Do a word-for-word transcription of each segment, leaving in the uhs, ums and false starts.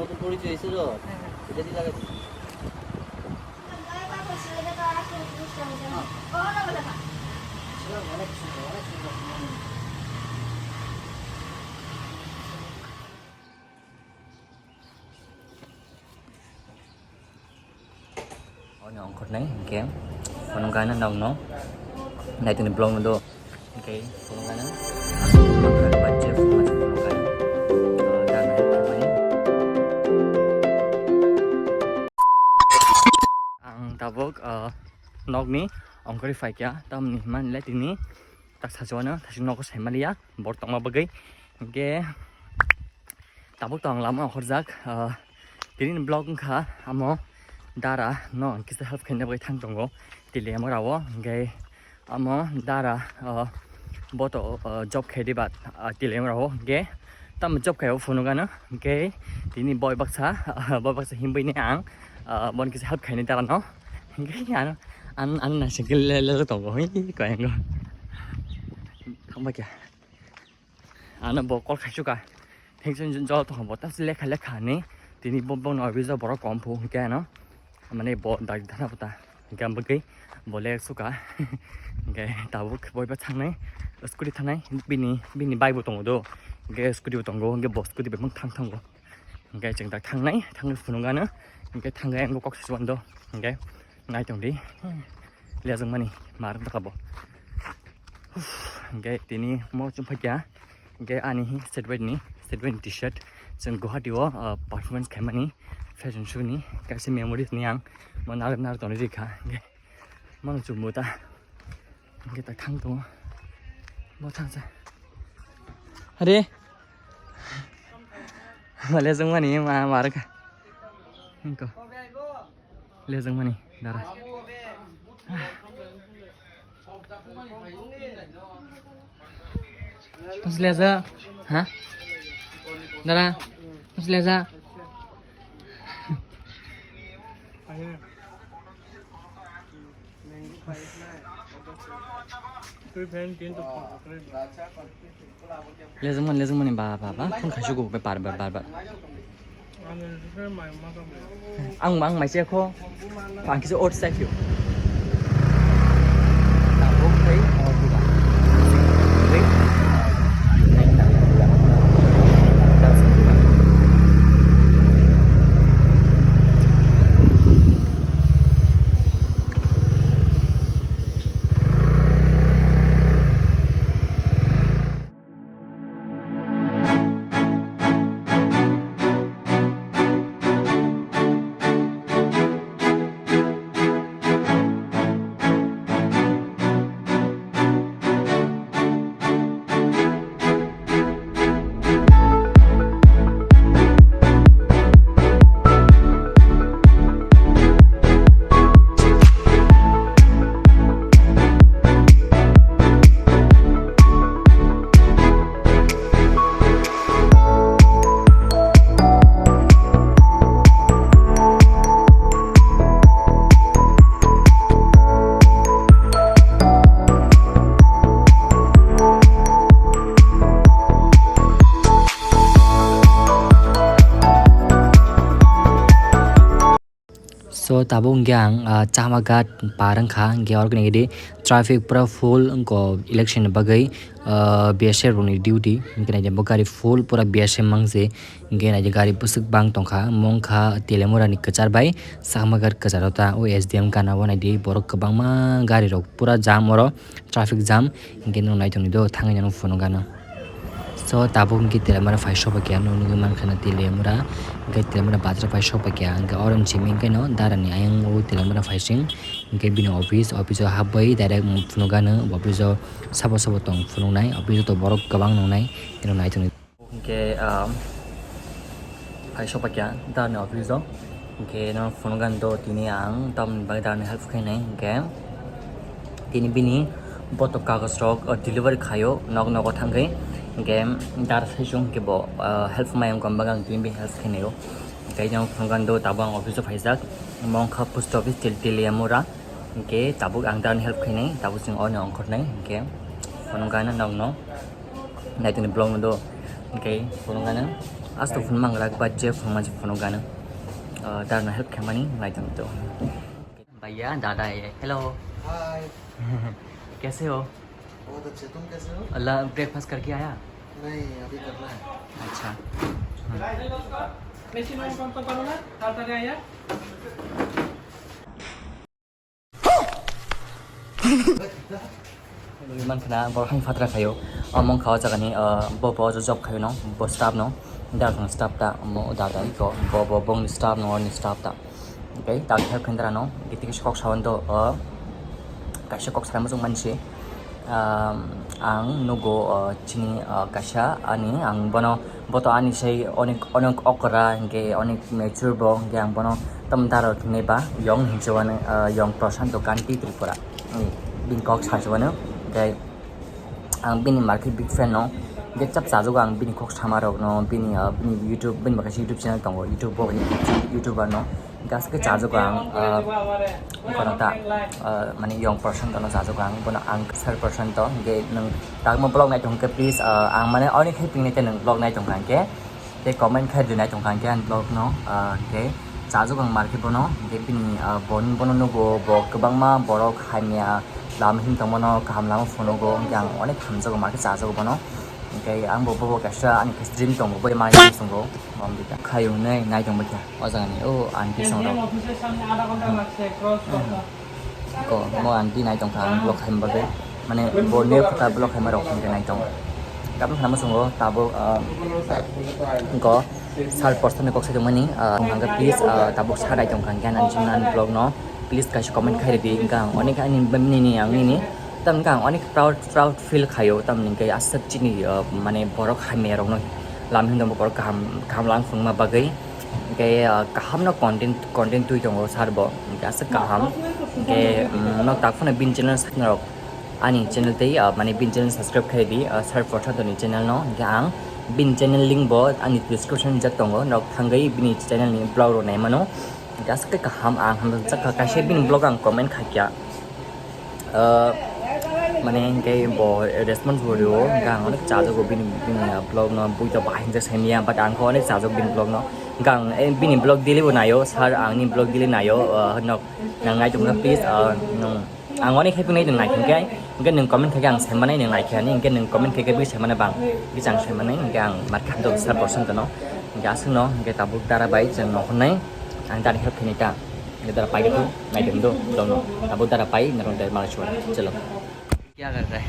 নতুন পরিচয় এসে তো, এটা দিয়ে লাগাচ্ছি। Ono ongkhornai hingke phunukgana nokno naitoni vlog no do hingke phunukgana. Ang tabuk, ah, nokni ongkhorwi phaikha, tamni hwnmani le tini tak sachuano thasing nogo saimaliya bor tongma bagwi. Hingke tabuk tong lama okhorjak, ah, tini ni vlog wngkha amo dara no kisa help khaina bagwi thang tongo tili amo rao. Hingke amo dara, ah, boto, ah, job khaidi ba, ah, tili amo rao. Hingke tamo job khaio phunukgano. Hingke tini boi baksa, ah, boi baksa himbai ni ang, ah, bon kisa help khaini dara no. Hingke ano, an, an naisingke le, le, le tongo. Hei, koyango. Thangba kya? Ano bo call khaisukha. Thengchon jol tongkha bo, tas lekha lekha ni. Tini bo, bo no bijo borok kom phu hingke ano. Mane bo dagi thana pota. Hingke ang bagwi bo lek sukha. Hingke tabuk boi ba thangnai. Scooty thangnai. Bini, bini bike bo tongo do. Hingke scooty bo tongo. Hingke bo scooty bai mung thang thango. Hingke chwng tak thangnai. Thangwi phunukgano. Hingke thangwi ang bo kok se suan do. Hingke. Nai tong di. Lejak mani mar bwkha bo. Hingke tini mo chum phakya. Hingke ani hi state wide ni, state wide ni T-shirt. Chwng Guwahati o, ah, performance khaimani fashion show ni kaisa memories ni ang mo nar nar toni rikha. Hingke mo chum bo ta. Hingke ta thang tongo. Mo thang sa. Are. Mo lejak mani ma mar ka. Hingko. Lejak mani, dara. Mas lejak, ha? Dara, mas lejak. Lejak mani, lejak mani, ba, ba, ba, phone khaisukgo, bar, bar, bar, bar. Ang, ang mai se kho. Ang kisa oats sai phio. So, tabuk hwnkhe ang, ah, Chama Ghat par wngkha, hwnkhe oro khe naikhe di traffic pura full wngkha election ni bagwi, ah, B S F rokni duty, hwnkhe naidi bo gari full pura B S F mangse, hwnkhe naidi gari bwswk bang tongkha, omo wngkha Teliamura ni kwchar bai Chama Ghat kwcharo ta o S D M gana o naidi borok kwbangma gari rok pura jam oro. Traffic jam, hingke nwng naitok ni do thangwi nang phunukgano. So, tabuk hingke Teliamura phai sokphaikha, nwng nugwi mankha na Teliamura, hingke Teliamura bazar phai sokphaikha, hingke oro ni simi hingke no dara ni ayang o Teliamura phaising, hingke bini office, office o habwi direct phunukgano, office o sabo sabo tong phunuknai, office o to borok kwbang nungnai, nwng naitok ni. Hingke, ah, phai sokphaikha darni office o. Hingke no phunukgano do tini ang tamoni bagwi darni help khainai. Hingke tini bini botok kagoj rok, ah, delivery khaio nok nogo thangwi. Hingke dar saichung hingke bo, ah, help mai wngkha, ang tini bini help khainaio. Hingke no phunukgano do tabuk ang office o phaijak. Omo wngkha post office Tel-, Teliamura. Hingke tabuk ang darni help khainai, tabuk chwng oroni ongkhornai. Hingke phunukgano nokno. Naitoni vlog no do. Hingke phunukgano, Asto phone manglak, but je phone mansi phone gana. Ah, darno help khamani nai tong to. Bhaiya, dada ye. Hello. Hi. Kaise ho? बहुत अच्छे, तुम कैसे हो? Allah, breakfast करके आया? नहीं, अभी करना है। अच्छा। Machine on করতে পারো না, তাড়াতাড়ি আয়া। Iman khna borok hani fatra khayo. O mong kha o jaga ni, ah, bo, bo job khayo no, bo staff no. Dar thong staff ta, mo da da ko, bo, bo bong ni staff no, ni staff ta. Okay, tak help khendra no, giti kisa kok sawan do, ah, kaisa kok sarai muchung mansi. Ah, ang nugo, ah, chini, ah, kaisa ani, ang bono Bo to ani sai onek, onek okra, hingke onek mature bo, hingke ang bono tam daro hinwi ba, yong hinwi se uanw, ah, yong Prashanto Kanti Tripura. Ni, bini kok sa se uanw, hingke ang bini market big fan no, hingke chap chajago ang bini kok sama rok no, bini, ah, bini YouTube, bini baksa YouTube channel tongo, YouTube bo, YouTuber no. Gaske chajago ang, ah, kono ta, ah, mane yong Prashanto no chajago ang, bono ang sir Prashanto, hingke nwng tangmo vlog nai tongkhe, please, ah, ang mane onek hai pingni tei nwng vlog nai tongkha hingke, tei comment khai rwnai tongkha hingke ang vlog no, ah, hingke chajago ang market bono, hingke bini, ah, boni bono nugo, bo kwbangma borok hamya lama him tongmano kaham lama phunugo, hingke ang onek hamjago market chajago bono, hingke ang bo, bo, bo kaisa ani kaisa dream tongo, bo mai tongo, bom dita khayung nai nai tongbaikha. O jaga ni, o aunty song rok. Ko, mo aunty nai tongkha ang vlog khaima bagwi. Mane, bo ne kota vlog khaima rok hingke nai tong. Tabuk khana muchungo, tabuk, ah, ko, sir Prashanto ni kok sai tongmani, ah, hingke please, ah, tabuk sa nai tongkha hingke ang chini vlog no. Please kaisa comment khai ridi, hingke ang onek ani, nini, ang nini. Tam hingke ang onek proud, proud feel khayo, tamni hingke aswk chini, ah, mane borok hamya rok no lam himtong borok kaham, kaham lang phungma bagwi. Hingke, ah, kaham no content, content twi tongo sir bo, hingke aswk kaham. Hingke, mm, nok tak phano bini channel sakna rok ani channel tei, ah, mane bini channel subscribe khai di, ah, sir Prashanto ni channel no. Hingke ang bini channel link bo ani description jak tongo, nok thangwi bini channel ni vlog rok nai mano. Hingke aswk kaham, ang hamjak kha, kaisa bini vlog ang comment khaikha. Ah, mane hingke bo response bo rio, hingke ang onek chajago bini, bini, ah, vlog no, bui to bahai hingke saimanya, but ang kho onek chajago bini vlog no. Hingke ang, eh, bini vlog daily bo naio, sir, ang ni vlog daily naio, ah, nok nang nai tongkha, please, ah, nung, ang onek happy nai tong nai tongkhe, hingke nung comment khaikhe ang saimanai nung naikhe ani, hingke nung comment khaikhe bui saimanai bang, bui chang saimanai, hingke ang markhe hamjak sir Prashanto no, hingke aswk no, hingke tabuk dara bai chwng nohornai, ang dara help khainai ta. Nidar pai tu, nai dum do, dono. Abo dara pai, narong dai mal chuan. Chalo. क्या कर रहा है?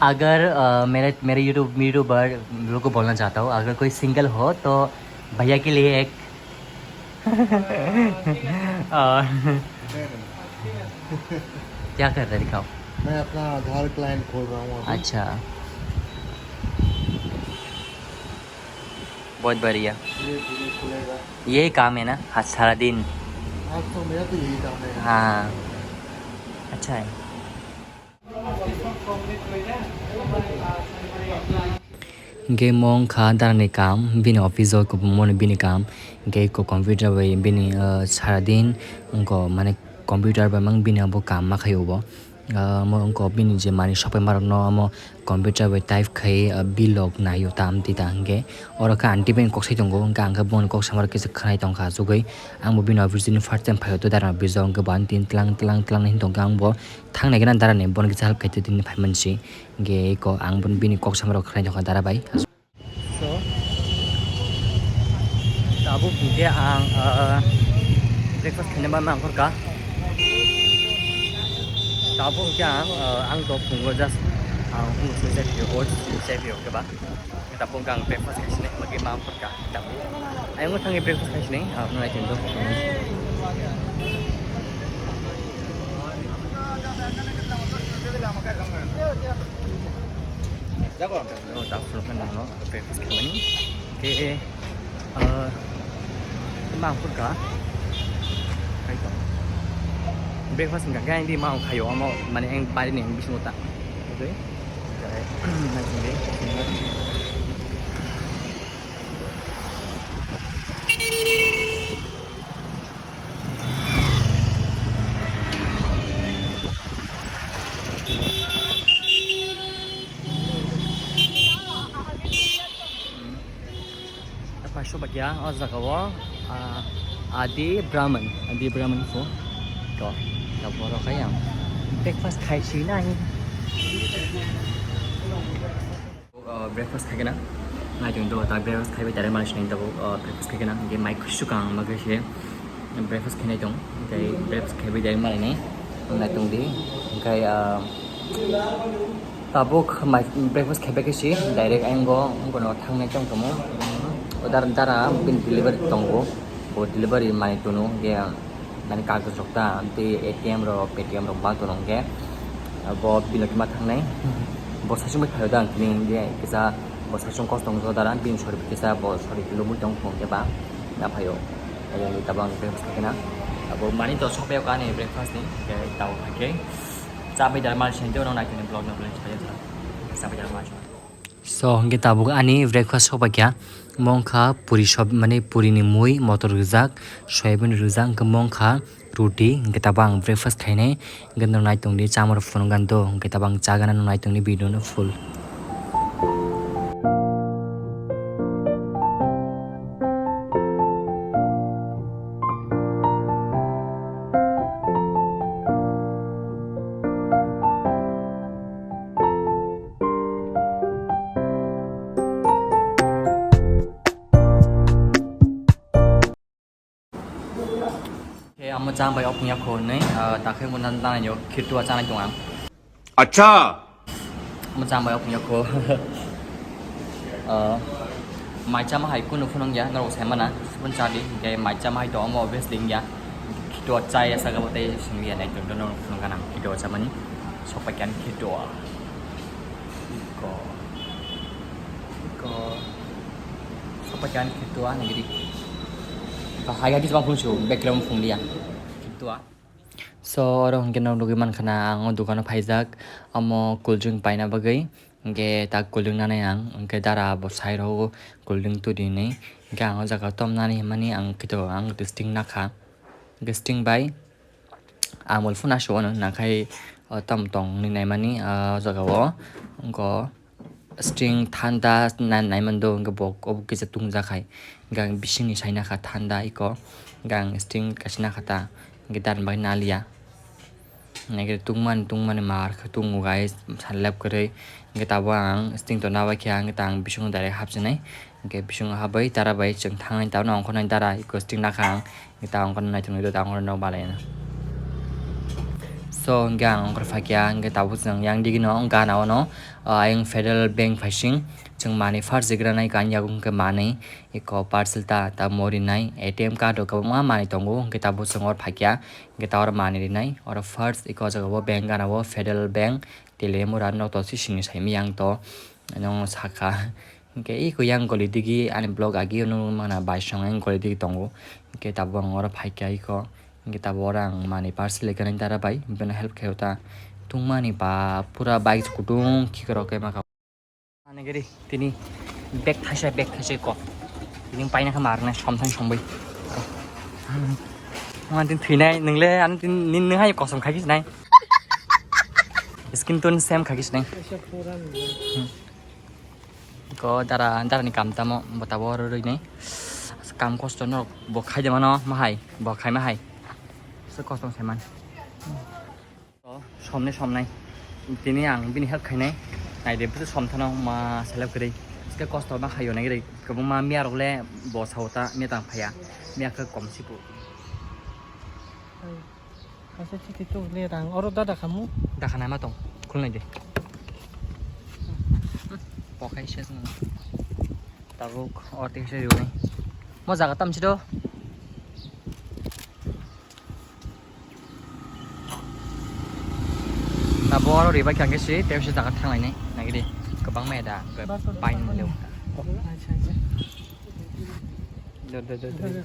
अगर, अ, मेरे, मेरे YouTube, YouTuber लोगों को बोलना चाहता हूँ, अगर कोई सिंगल हो तो भैया के लिए एक, अ, क्या कर रहे, दिखाओ। मैं अपना आधार क्लाइंट खोल रहा हूँ अभी। अच्छा। बहुत बढ़िया। धीरे धीरे खुलेगा। यही काम है ना, आज सारा दिन। आज तो मेरा तो यही काम है। हाँ, अच्छा है। Hingke mo wngkha darani kam, bini office o kubun moni bini kam, hingke eko computer bai bini, ah, sara din wngkha, mane computer bai mang bini abo kam ma khaio bo. Ah, omo wngkha bini je manui sopai ma rok no omo computer bai type khai, ah, bill rok naio tam twi ta hingke oro khe aunty bai kok sai tongo, hingke ang khe boni kok sama rok kisa khwnai tongkha achugwi. Ang bo bini office ni first time phaio to dara office o, hingke bo aunty tlang tlang tlang hinwi tongkha, ang bo thangnai gana dara ni bono kisa help khai twi tini phai mansi, hingke eko ang bini kok sama rok khwnai tongkha dara bai. So, tabuk hingke ang, ah, breakfast khaina ma mangkhorka. Tabuk hingke ang, ah, ang to phungo just, ah, phungo soi chai phio, oats soi chai phio keba. Tabuk hingke ang breakfast khaisini, magi mangkhorka. Tabuk ayang thangwi breakfast khaisini, ah, nai tong do. Jago ang tak phunuk kan no. Breakfast khaimani. Ke, eh, ma ang phurka. Kaitor. Breakfast hingka khe ang di ma ang khayo, omo mane ang bari ni bisingo ta. Okay. Paso bakya o jaga o, ah, Adi Brahman, Adi Brahman pho. To, to borok hai ang breakfast khai si nai. Uh, breakfast khai kena. Nai tong to, ta breakfast khai bai tare malis nai to, uh, breakfast khai kena. Ge mai kusu kang ma ge se breakfast khai nai tong. Ge breakfast khai bai tare malis nai. Nai tong di. Ge, uh, Tabuk mai breakfast khe bai khe si direct ayang go, wngkha no thangnai tong tongmo. O dar dara bini delivery tongo, bo delivery mai tono hwnkhe mani kagoj rok ta tei A T M rok, Paytm rok ba tono hwnkhe bo bini khe ma thangnai. Bo saichung bai phaio da ang tini hwnkhe kisa bo saichung kos tong dara bini sori kisa bo sori lubui tong phung khe ba na phaio. Ayang ni tabang breakfast khe na abo mani to sok phaio kani breakfast ni hwnkhe tao hai khe. Chabai dal mal sente ono nai tini vlog no vlog chabai dal. Chabai dal mal. So, hingke tabuk ani breakfast soba kya. Mongkha puri sob, mane puri ni mui, motor rijak, soyabin rijak, hingke mongkha ruti, hingke tabuk ang breakfast khainai, hingke no nai tongdi chamar phunuk gan do, hingke tabuk ang chagana no nai tongdi video no full. He, amo chang bai opung ya kho nei, ah, ta khe mo nan dan yo khirtu a chanai tong ang. Acha. Mo chang bai opung ya kho. Ah, mai chama hai kunu phunung ya, norok sai mana, phun cha di, ke mai chama hai to amo obviously ya. Khirtu a chai ya sa ga bote sing ya nai tong, norok phunung kana khirtu a chamani. Sok pa kyan khirtu a. Iko. Iko. Sopa khe ani khirtu a nigiri. Ba hai hai bising phung su background phung liya. Khirtu a. So, oro hwnkhe nok nugwi mankha na ang o dukano phaijak. Amo cool drink paina bagwi. Hwnkhe ta cool drink nanai ang. Hwnkhe dara bo sai rw o cool drink twi di hinwi. Hwnkhe ang o jaga tom nani hinmani ang kito ang sting nakha. Hwnkhe sting bai. Amul phano asuk ano nakhai, o, tam tong ni naimani, ah, o jaga o. Wngkha sting thanda nai, naimani do, wngkha bo, obo kisa tungjakhai. Wngkha bisingni saina kha thanda iko. Wngkha ang sting kaisa nakha ta, wngkha dan bai naliya. Naikhe tungmani, tungmani mar khe tungo guys, salep kwrwi. Wngkha tabuk ang sting to nabai khe, wngkha ta ang bisingo direct hapsinai. Hingke bisingo habai dara bai chwng thangnai, tabukno ongkhornai dara iko sting nakha ang. Hingke ta ongkhorno naithok naithok ta ongkhorno balai na. So hingke ang ongkhor phaikha, hingke tabuk chwng yang digino gana ono, ah, ayang Federal Bank phaising chwng manwi first jigra nai kanya hingke manwi iko parcel ta, ta mori nai A T M card rok kwbangma manwi tongo, hingke tabuk chwng oro phaikha, hingke ta oro manwi rinai oro first iko o jaga o bank gana o Federal Bank Telemura noto sisingni saimiyang to nong saka. Hingke iko yang goli digi ani blog agi nung mangna bai song yang goli digi tongo. Hingke tabuk ang oro phaikha iko. Hingke tabuk oro ang mani parcel ekani dara bai beno help khaio ta. Tungmani ba pura bike kutung khikrok khe maka. Ani gari tini bag thaisa bag thaisa ko. Tini paina kha marna somthang sombai. Ang tin thinai nungle ani tin nin nung hai kosom khagi sinai. Skin tone same khagi sinai. Ko dara, dara ni kam tamo, bo tabo oro rwi ni. Kam kosto no bo khai de mano, ma hai, bo khai ma hai. Se kosto se man. Somni somnai. Tini ang bini help khainai. Nai de bwswk somthano ma selek kwrwi. Se kosto ma khaio nai kwrwi. Kwbangma miya rok le bo sao ta miya tang phaya. Miya khe kom si bo. Kaisa chiti tuk le rang. Oro da dakhamu? Dakha naima tong. Khulnai de. Pokai ses no. Tabuk orti se riwai. Mo jaga tam si do. Tabuk oro ribai kangke si, tei se jaga thanglai nai. Nagidi. Kwbang mai da. Pain leo. Acha, acha. Do, do, do, do.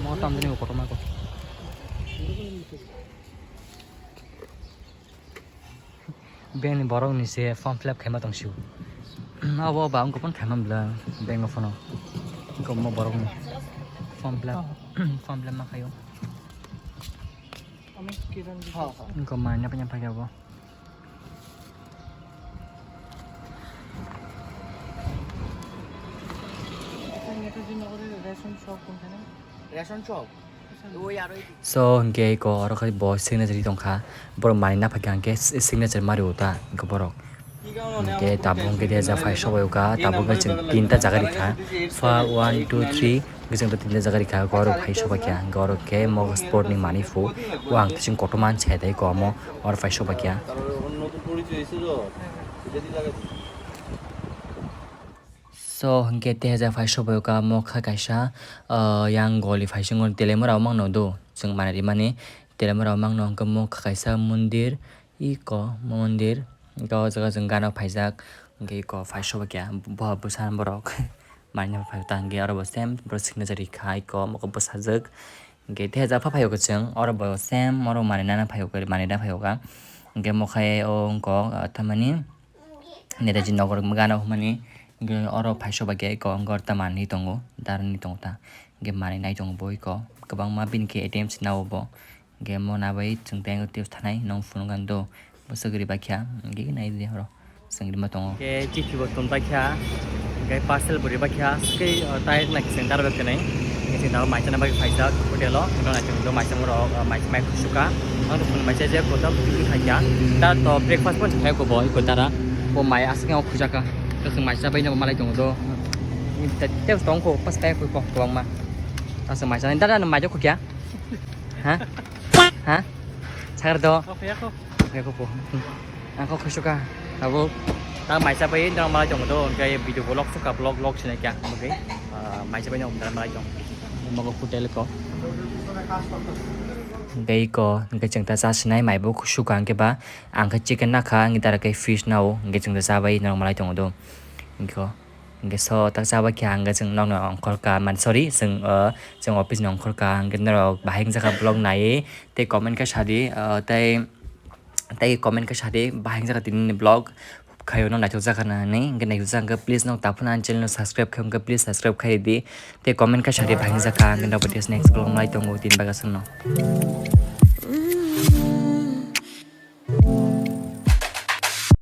Mo tam dini kotorma ko. Bank ni borok ni se form fill up khaima tong sio. Abo ba ang kupon khaima bla bank of no. Ko mo borok ni form fill up, form fill up ma khayo. Ko ma nya pa nya pa ya bo. So hwnkhe eko oro khai bo signature tongkha, borok manwi naphakha hwnkhe signature mario ta hwnkhe borok. Hwnkhe tabuk hwnkhe de ja phai sobai wngkha, tabuk hwnkhe chwng tinta jaga rikha, fa one two three hwnkhe chwng tinta jaga rikha, hwnkhe oro phai sobai kha, hwnkhe oro khe mo sport ni manwi phu, o ang chwng kotorma se tei eko omo oro phai sobai kha. So hwnkhe tehaja phai sobai ka mokha kaisa, ah, yang goli phai swngo telemora o mangno do chwng manai rimani telemora o mangno hwnkhe mokha kaisa mondir iko mondir hwnkhe o jaga chwng gana phaijak hwnkhe iko phai sobai kha boha bwsa borok manina phai ta hwnkhe oro bo same borok signature rikha iko mokhe bwsajwk. Hwnkhe tehaja pha phaio kwchwng, oro bo same oro manwi nana phaio, manwi na phaio ka. Hwnkhe mokhe o wngkok, ah, tamani Netaji Nagar gana hwnmani, hwnkhe oro phai sobai khe eko wngkha oro ta manwi tongo, darani tongo ta. Hwnkhe manwi nai tongo bo eko, kwbangma bini khe A T M se nao bo. Hwnkhe mo nabai chwng tei thanai nong phunukha do, bwswk ri bakya, hwnkhe nai di oro. Swngwi ma tongo. Hwnkhe chithi bo tong bakya, hwnkhe parcel bo ri bakya, swkhe, o, tai nai kising daro bakya nai. Hwnkhe chwng tabuk mai chana bagwi phaijak hotel o, hwnkhe nai chwng do mai chama rok, o, mai mai khusuka. Ang to phone mai chaijak, kotor twi khaikya. Da to breakfast bo khai ko bo, iko dara. Bo mai aswk o khujakha. To chwng mai chabai no malai tongo do. Tei tong ko pas kai ko ko kwbangma. Aswk mai chana dara no mai khukya. Ha? Ha? Sakar do. Oke, aku. Oke, aku po. Ang kok khusuka. Abo ta mai chabai dara malai tongo do. Hwnkhe video vlog suka vlog vlog sini kya. Oke. Ah, mai chabai no dara malai tong. Mogo hotel ko. Hwnkhe iko, hwnkhe chwng ta cha sinai mai bo khusuka hwnkhe ba. Ang khe chicken nakha, hwnkhe dara khe fish nao, hwnkhe chwng ta chabai no malai tongo do. Hwnkhe. Hwnkhe so tak chabai khe hwnkhe chwng nokno ongkhorka, mane sorry, chwng, uh, chwng office ni ongkhorka, hwnkhe norok bahai wngjakha vlog naiwi tei comment khe sadi, uh, tei, tei comment khe sadi bahai wngjakha tini ni vlog khayo no naithok jakha na hinwi, hwnkhe naithok jakha hwnkhe please nok taphuna ani channel no subscribe khai hwnkhe please subscribe khai di tei comment khe sadi bahai wngjakha, hwnkhe norok next vlog malai tongo tini bagwi aswkno.